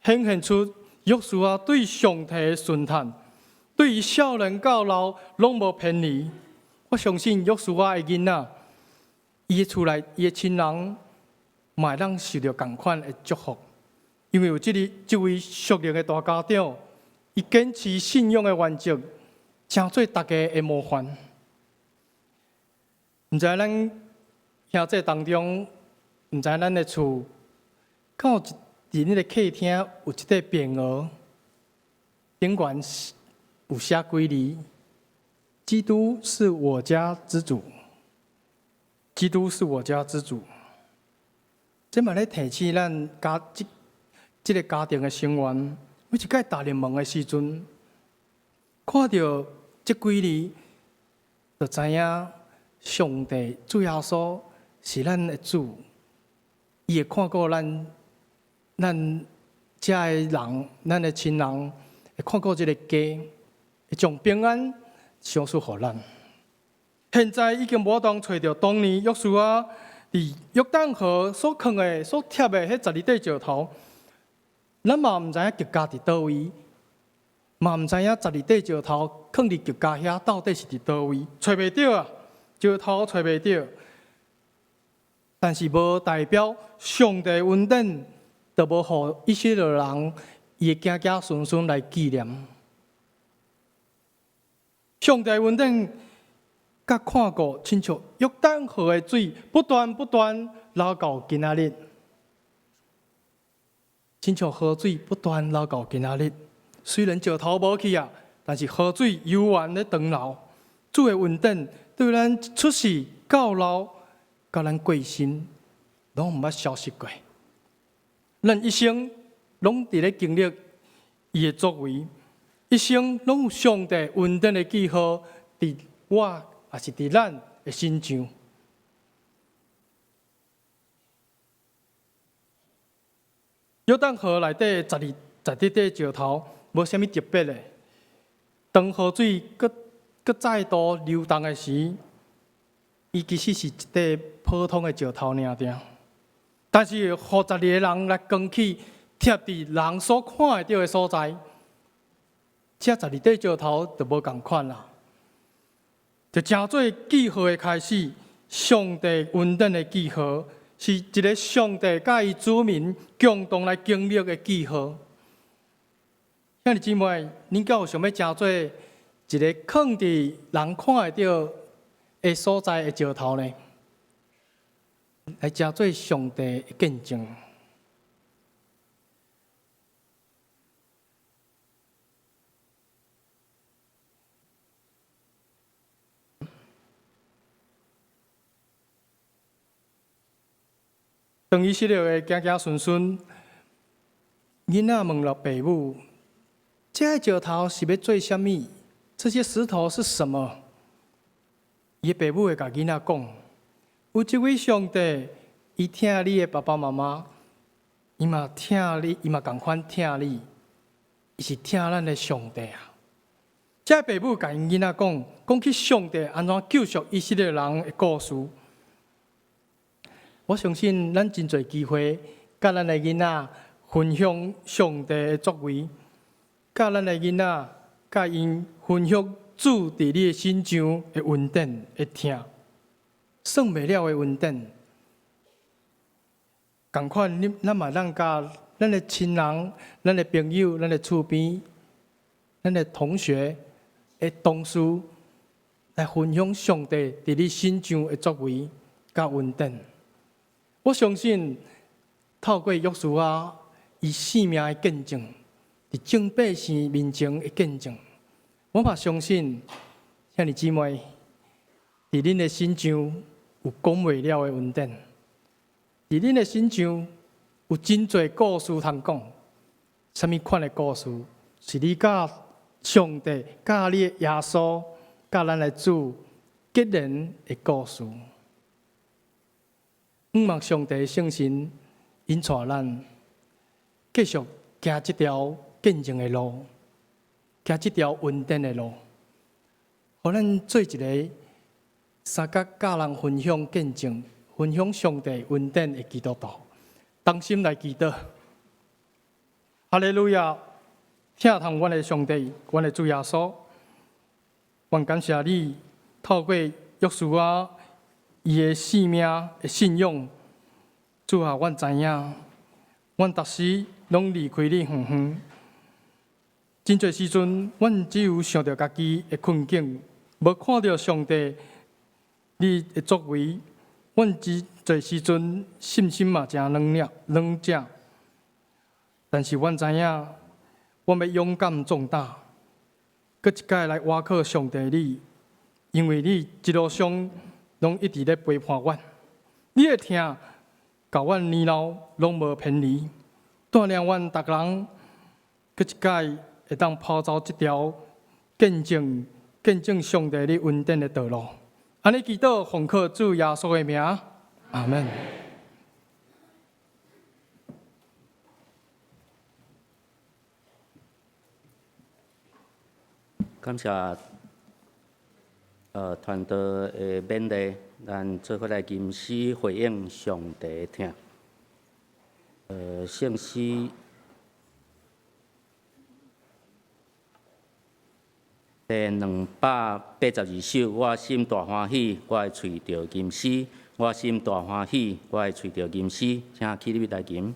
顯現出約書亞對上帝的順從，對於少年到老攏無偏離。我相信約書亞的囡仔，伊的厝內，伊的親人，嘛會當受著仝款的祝福，因為有這个這位屬靈的大家長，伊堅持信仰的原則，成做大家的模範。毋知咱兄弟當中，毋知咱的厝，敢有佇恁的客廳有一塊匾額，頂懸有寫幾字：基督是我家之主。基督是我家之主。這嘛咧提醒咱家這這个家庭的成員，每一擺踏入門的時陣，看著這幾字，就知影上帝主耶穌是咱的主，伊會看顧咱，咱遮的人，咱的親人，會看顧這个家，會將平安賞賜予咱。現在已經無法度揣著當年約書亞佇約旦河所囥的、所貼的彼十二塊石頭，咱嘛毋知影吉甲佇佗位，嘛毋知影十二塊石頭囥佇吉甲遐到底是佇佗位，揣袂著啊！石頭揣袂著。但是無代表上帝恩典就無予以色列人伊的子子孫孫來紀念。上帝恩典佮看顧，親像約旦河的水不斷不斷流到今仔日，親像河水不斷流到今仔日。雖然石頭無去啊，但是河水猶原咧長流。主的恩典對咱出世到老，到咱過身，攏毋捌消失過。咱一生攏佇咧經歷伊的作為，一生攏有上帝恩典的記號佇我，也是佇咱的身上。約旦河內底十二塊石頭，無啥物特別的。當河水閣閣再度流動的時，伊其實是一塊普通的石頭爾爾。但是，予十二個人來扛起，貼佇人所看會著的所在，這十二塊石頭就無仝款啦。就成做記號的開始，上帝恩典的記號，是一个上帝佮伊子民共同來經歷的記號。兄弟姊妹，恁敢有想欲成做一个囥佇人看會著的所在的石頭呢？來成做上帝的見證。當以色列的子子孫孫囡仔問老爸母：這个石頭是欲做啥物？這些石頭是什麼？伊的爸母會共囡仔講：有一位上帝，伊疼你的爸爸媽媽，伊嘛疼你，伊嘛仝款疼你，伊是疼咱的上帝啊！這个爸母共𪜶囡仔講，講起上帝按怎救贖以色列人的故事。我相信咱真濟機會，佮咱的囡仔分享上帝的作為，佮咱的囡仔，佮𪜶分享主佇你的身上的恩典的疼，算袂了的恩典。仝款，你咱嘛當佮咱的親人、咱的朋友、咱的厝邊、咱的同學的同事來分享上帝佇你身上的作為佮恩典。我相信透過約書亞伊生命的見證，佇眾百姓面前的見證，我嘛相信兄弟姊妹，佇恁的身上有講袂了的恩典，佇恁的身上有真濟故事通講。啥物款的故事？是你佮上帝、佮你的耶穌、佮咱的主結連的故事。向望上帝聖神引帶咱，繼續行這條見證的路，行這條恩典的路，予咱做一个相佮佮人分享見證、分享上帝恩典的基督徒，同心來祈禱。哈利路亞！疼痛阮的上帝，阮的主耶穌，阮感謝你透過約書亞伊的生命的信仰，主啊，阮知影，阮逐時攏離開你遠遠。真濟時陣，阮只有想著家己的困境，無看著上帝你的作為。阮真濟時陣信心嘛誠軟弱、軟弱。但是阮知影，阮欲勇敢壯膽，閣一擺來倚靠上帝你，因為你一路上攏一直咧陪伴阮。你的疼，到阮年老攏無偏離，帶領阮逐人閣一擺會當跑走這條見證、見證上帝你恩典的道路。按呢祈禱，奉靠主耶穌的名，阿門。感謝團隊的勉勵，咱做伙來吟詩回應上帝的疼。聖詩第282首，我心大歡喜，我的喙著吟詩，我心大歡喜，我會揣著吟詩，請起立來吟。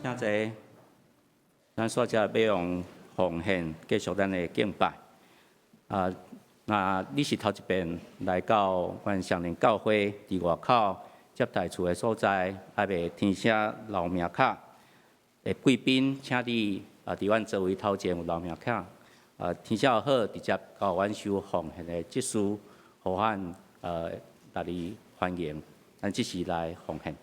請坐。咱煞才欲用奉獻繼續咱的敬拜。啊，若你是頭一遍來到阮雙連教會佇外口接待處的所在，猶未填寫留名卡的貴賓，請你啊，佇阮座位頭前有留名卡，啊，填寫好，直接交阮收奉獻的執事，予阮來你歡迎。咱這時來奉獻。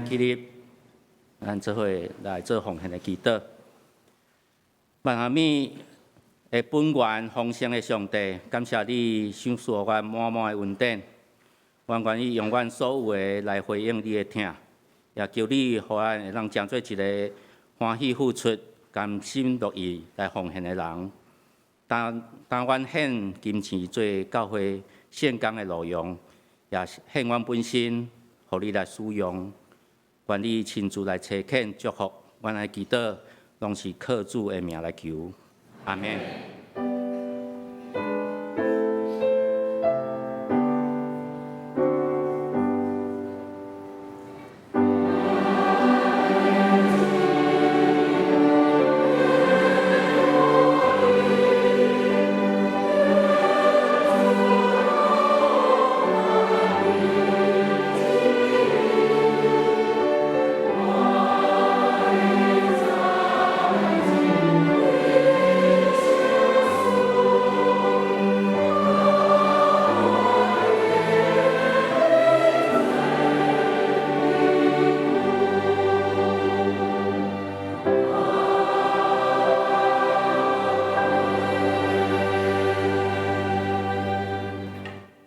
起立，咱做伙來做奉獻的祈禱。萬下物的本源豐盛的上帝，感謝你賞賜予阮滿滿的恩典。阮願意用阮所有的來回應你的疼，也求你予咱會當成做一个歡喜付出、甘心樂意來奉獻的人。當當阮獻金錢做教會聖工的路用，也獻阮本身，予你來使用。願你親自來差遣祝福，阮來祈禱，攏是靠主的名來求。阿們。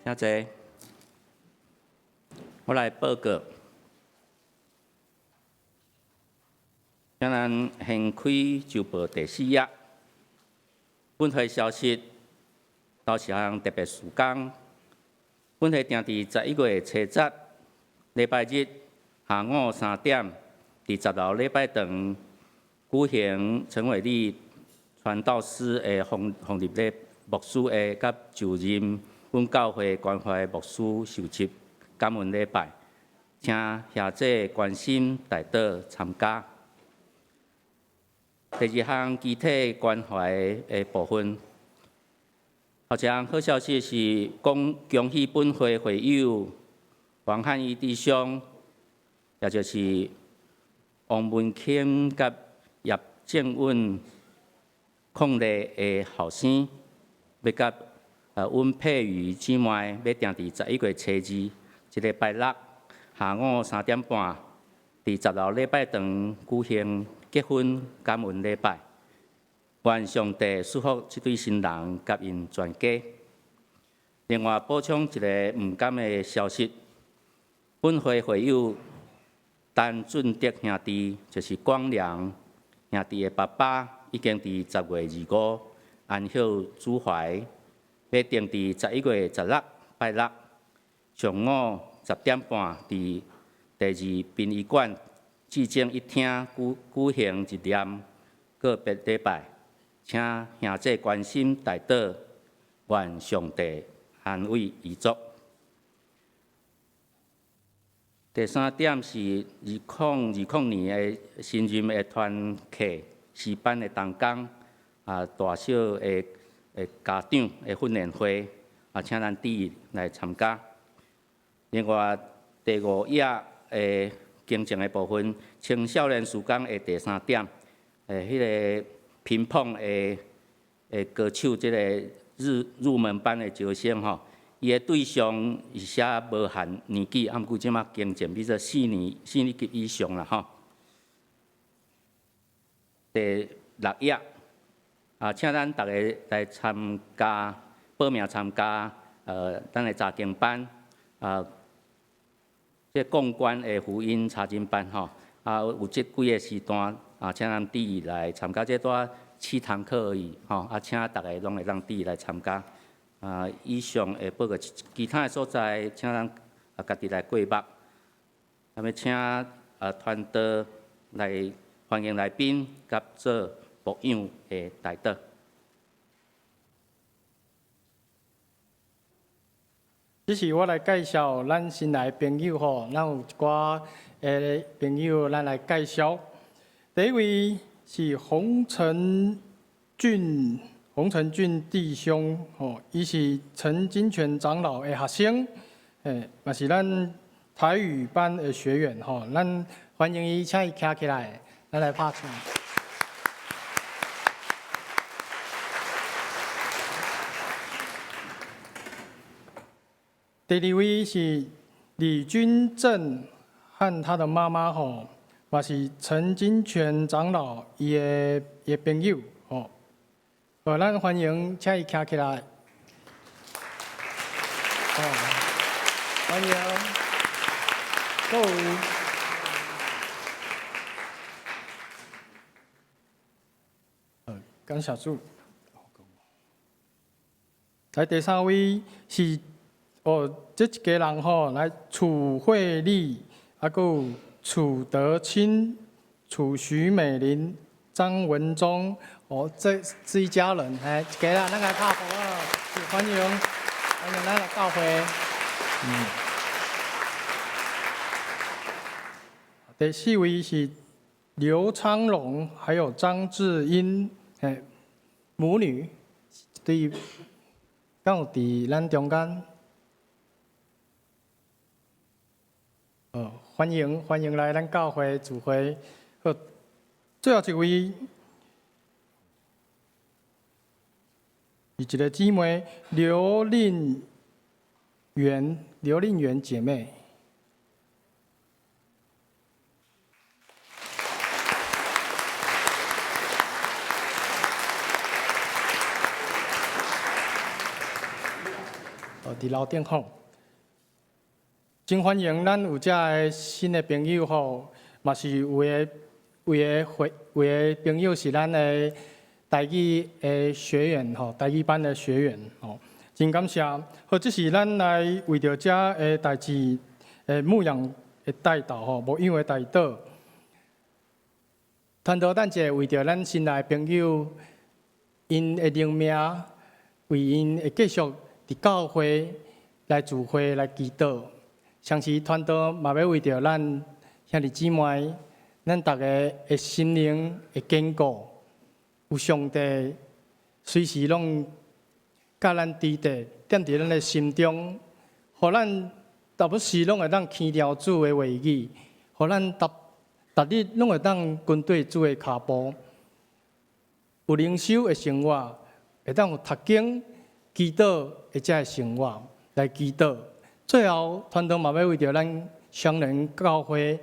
請坐，我來報告。請咱掀開週報第四頁。本會消息，頭一項特別事工。本會定佇11月初十，禮拜日下午3點，佇10樓禮拜堂舉行陳偉立傳道師的封封立禮牧師的佮就任阮教會關懷牧師受洗感恩禮拜，請兄姊關心代禱參加。第二項肢體關懷的部分，頭一項好消息是講恭喜本會會友黃漢義弟兄，也就是王文卿佮葉正穩伉儷的後生，欲佮阮佩瑜姊妹欲訂佇11月初二，這禮拜六下午3點半，佇10樓禮拜堂舉行結婚感恩禮拜。願上帝賜福這對新人佮𪜶全家。另外補充一个毋甘的消息，本會會友陳俊德兄弟，就是廣良兄弟的爸爸，已經佇10月25安息主懷，欲定佇11月16拜六上午10點半，佇第二殯儀館至正一廳舉舉行一念告別禮拜，請兄姊關心代禱，願上帝安慰遺族。第三點是2020年的新任的團契詩班的同工啊，大小的的家長的訓練會啊，請咱注意來參加。另外第五頁的行政的部分，青少年事工的第三點，彼个乒乓的的歌手，這个入入門班的招生吼，伊的對象是寫無限年紀，啊，毋過這馬更正變做四年四年級以上啦吼。第六頁，啊，請咱逐个來參加報名參加，咱的查經班，啊，這共關的福音查經班吼，啊，有這幾个時段，啊，請咱注意來參加，這拄七堂課而已，吼，啊，請逐个攏會當注意來參加。啊，以上會報告其他的所在，請咱啊家己來過目。那麼請啊傳道來歡迎來賓，佮做牧養的代禱。這是我來介紹咱新來的朋友吼，咱有一寡的朋友，咱來介紹。第一位是洪承俊，洪承俊弟兄吼，伊是陳金泉長老的學生，嘛是咱台語班的學員吼，咱歡迎伊，請伊徛起來，咱來拍掌。第二位是李君正和他的媽媽吼，嘛是陳金泉長老伊的朋友吼。好，咱歡迎請伊徛起來。哦，歡迎。閣有。感謝主。來第三位是哦，這一家人吼，來楚慧麗，啊，閣有楚德清、楚徐美玲、張文忠，哦，這是一家人，嘿，一家人，咱來拍鼓啊，歡迎，歡迎咱來教會。第四位是劉昌榮，還有張志英，嘿，母女，對，敢有佇咱中間？哦，歡迎歡迎來咱教會聚會。好，最後一位是一個姊妹劉令媛，劉令媛姐妹。哦，佇樓頂吼，真歡迎咱有遮个新的朋友吼，嘛是有的有的會有的朋友是咱的台語的學員吼，台語班的學員吼，真感謝。好，這是咱來為著遮个代誌的牧養的代禱吼，牧養的代禱。傳道等一下為著咱新來的朋友，𪜶的靈命，為𪜶會繼續佇教會來聚會來祈禱，同時傳道嘛欲為著咱兄弟姊妹，咱逐个的心靈會堅固，有上帝隨時攏佮咱佇佇踮佇咱的心中，予咱逐不時攏會當聽著主的話語，予咱逐逐日攏會當跟綴主的跤步，有靈修的生活，會當有讀經、祈禱的這个生活來祈禱。最後，傳道嘛欲為著咱雙連教會，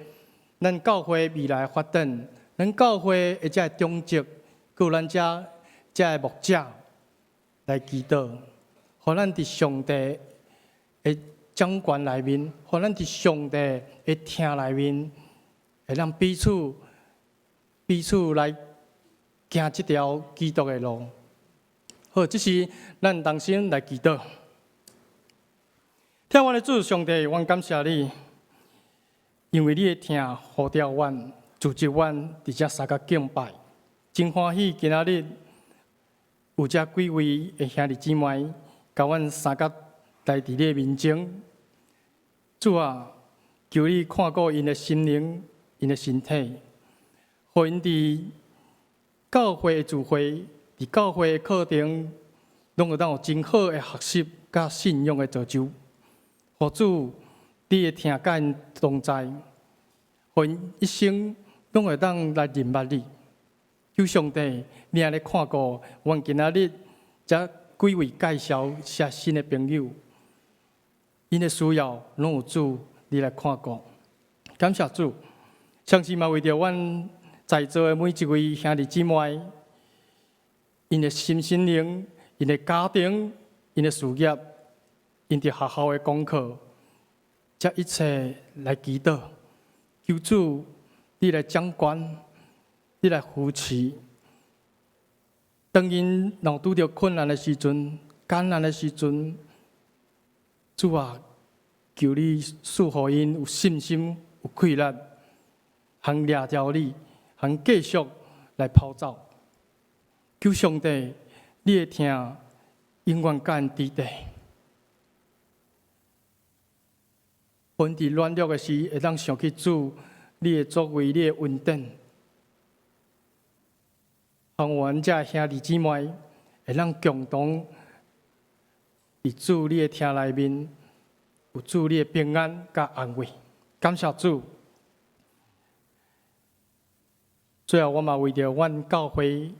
咱教會未來發展，咱教會的這个長執，閣有咱遮這个牧者來祈禱，予咱佇上帝的掌權內面，予咱佇上帝的疼內面，會當彼此彼此來行這條基督的路。好，這時咱同心來祈禱。疼阮的主上帝，阮感謝你，因為你的疼呼召阮，組織阮佇遮相佮敬拜，真歡喜今仔日有遮幾位的兄弟姊妹，共阮相佮來佇你的面前。主啊，求你看顧𪜶的心靈、𪜶的身體，予𪜶佇教會的聚會、佇教會的課程，攏會當有真好的學習佮信仰的造就。予主，你的疼佮𪜶同在，予𪜶一生攏會當來認捌你。求上帝，你按呢看顧阮今仔日遮幾位介紹遮新的朋友，𪜶的需要攏有主你來看顧。感謝主，相信嘛為著阮在座的每一位兄弟姊妹，𪜶的心心靈、𪜶的家庭、𪜶的事業、𪜶佇學校的功課，這一切來祈禱，求主你來掌權，你來扶持。當𪜶若拄著困難的時陣、艱難的時陣，主啊，求你賜予𪜶有信心、有氣力，通掠牢你，通繼續來跑走。求上帝，你的疼永遠佮𪜶佇底。阮佇軟弱的時，會當想起主，你的作為，你的恩典，予阮遮兄弟姊妹會當共同佇主你的疼內面，有主你的平安佮安慰。感謝主。最後，我嘛為著阮教會、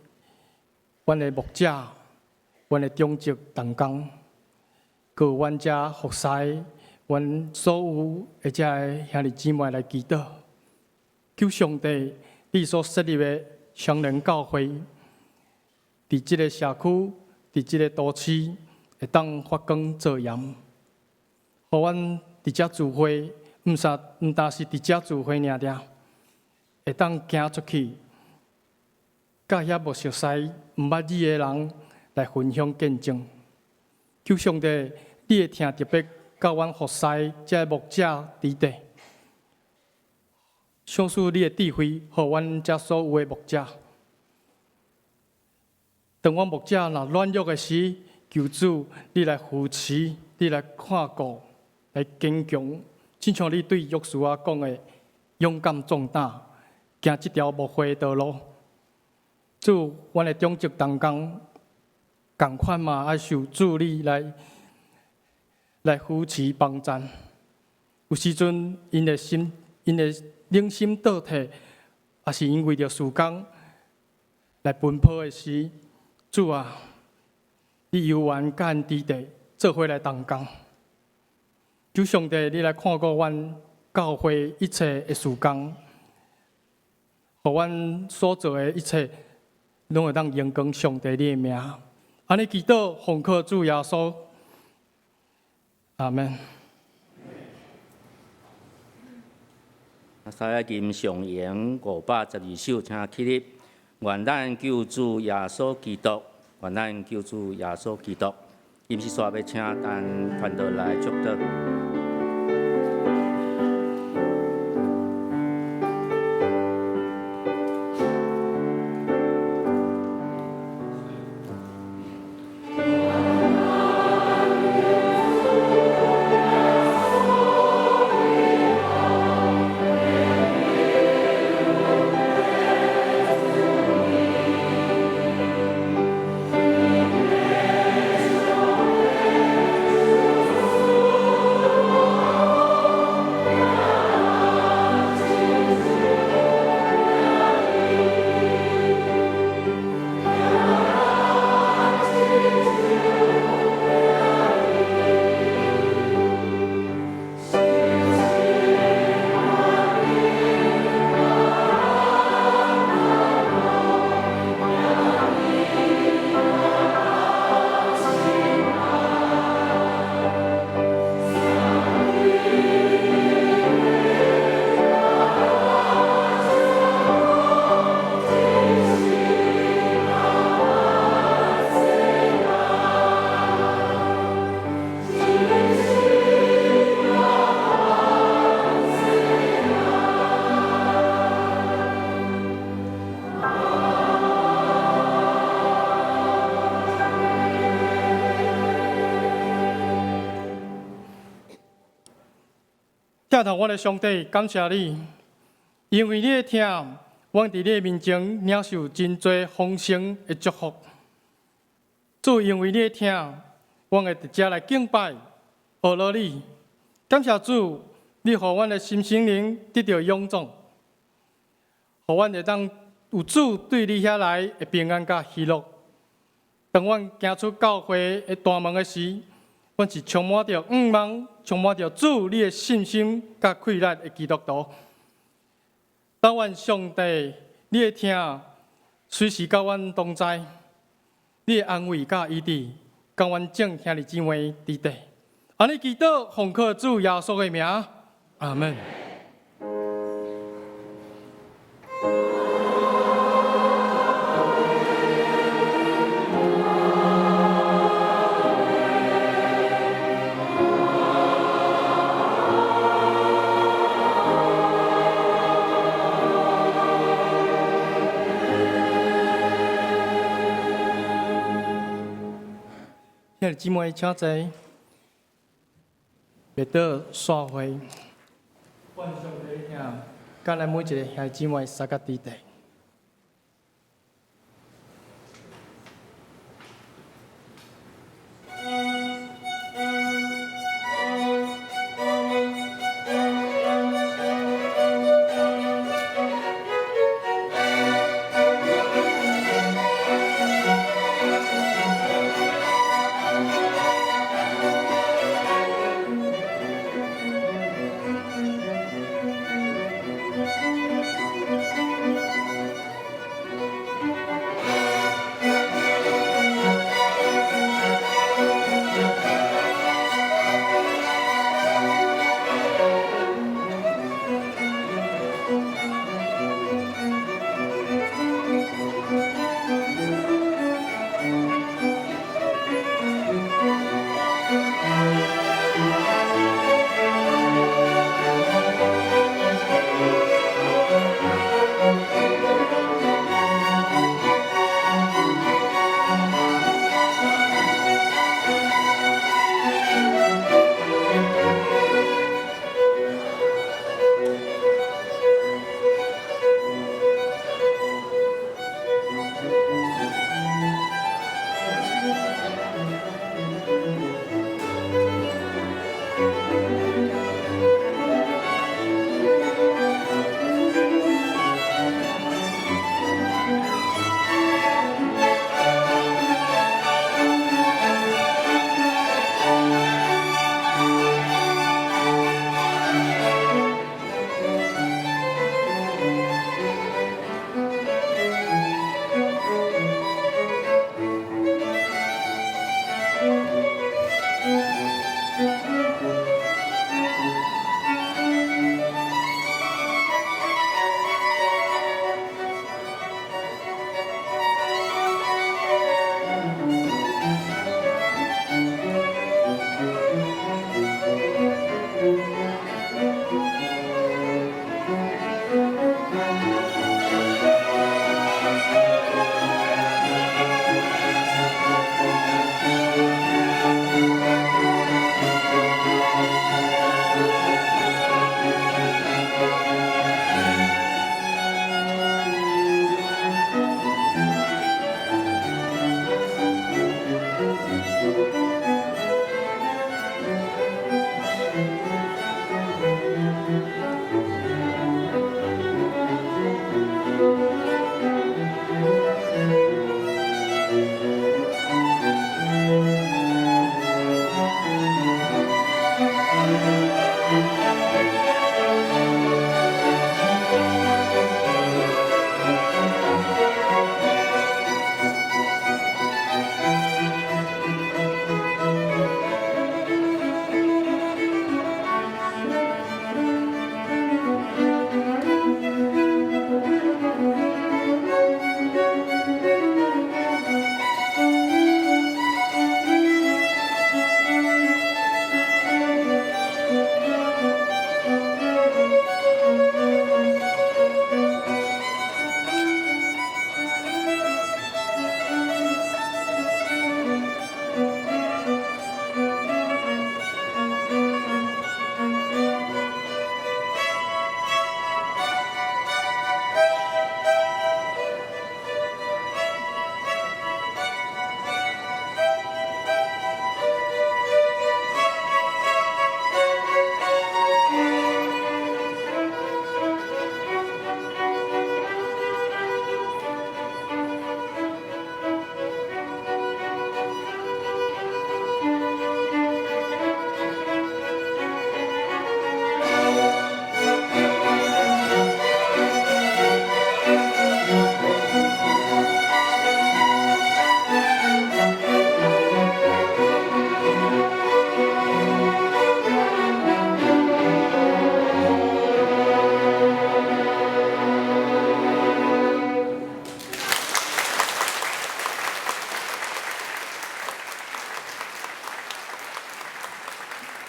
阮的牧者、阮的長執同工，閣有阮遮服侍阮所有的遮个兄弟姊妹來祈禱，求上帝你所設立的雙連教會，佇這个社區，佇這个都市，會當發光做鹽，予阮佇遮聚會，毋但是佇遮聚會爾爾，會當行出去，佮遐無熟似、毋捌你的人來分享見證。求上帝，你的疼特別佮阮服侍這个牧者佇底，賞賜你的智慧，予阮遮所有的牧者。當阮牧者若軟弱的時，求主你來扶持，你來看顧，來堅強。親像你對約書亞講的，勇敢壯膽，行這條牧會的道路。主，阮的長執同工，仝款嘛愛受主你來扶持幫贊。有時陣，𪜶的心，𪜶的冷心倒退，抑是𪜶為著事工來奔波的時，主啊，你猶原佮𪜶佇底做伙來同工。求上帝，你來看顧阮教會一切的事工，予阮所做的一切，攏會當榮光上帝你的名。按呢祈禱，奉靠主耶穌，阿們。三一吟上詠512首，請起立。願咱救主耶穌基督，願咱救主耶穌基督。今時煞欲請咱傳道來祝禱。疼痛阮的上帝，感謝你，因為你的疼，阮佇你的面前領受真濟豐盛的祝福。主，因為你的疼，阮會佇遮來敬拜、學羅你。感謝主，你予阮的心心靈得著勇壯，予阮會當有主對你遐來的平安佮喜樂。當阮行出教會的大門的時，阮是充滿著向望，充滿著主你的信心佮氣力的基督徒。但願上帝你的疼隨時佮阮同在，你的安慰佮醫治，佮阮眾兄弟姊妹佇底。按呢祈禱，奉靠主耶穌的名，阿們。兄弟姊妹，請坐。默禱散會，願上帝疼，佮咱每一个兄弟姊妹相佮佇底。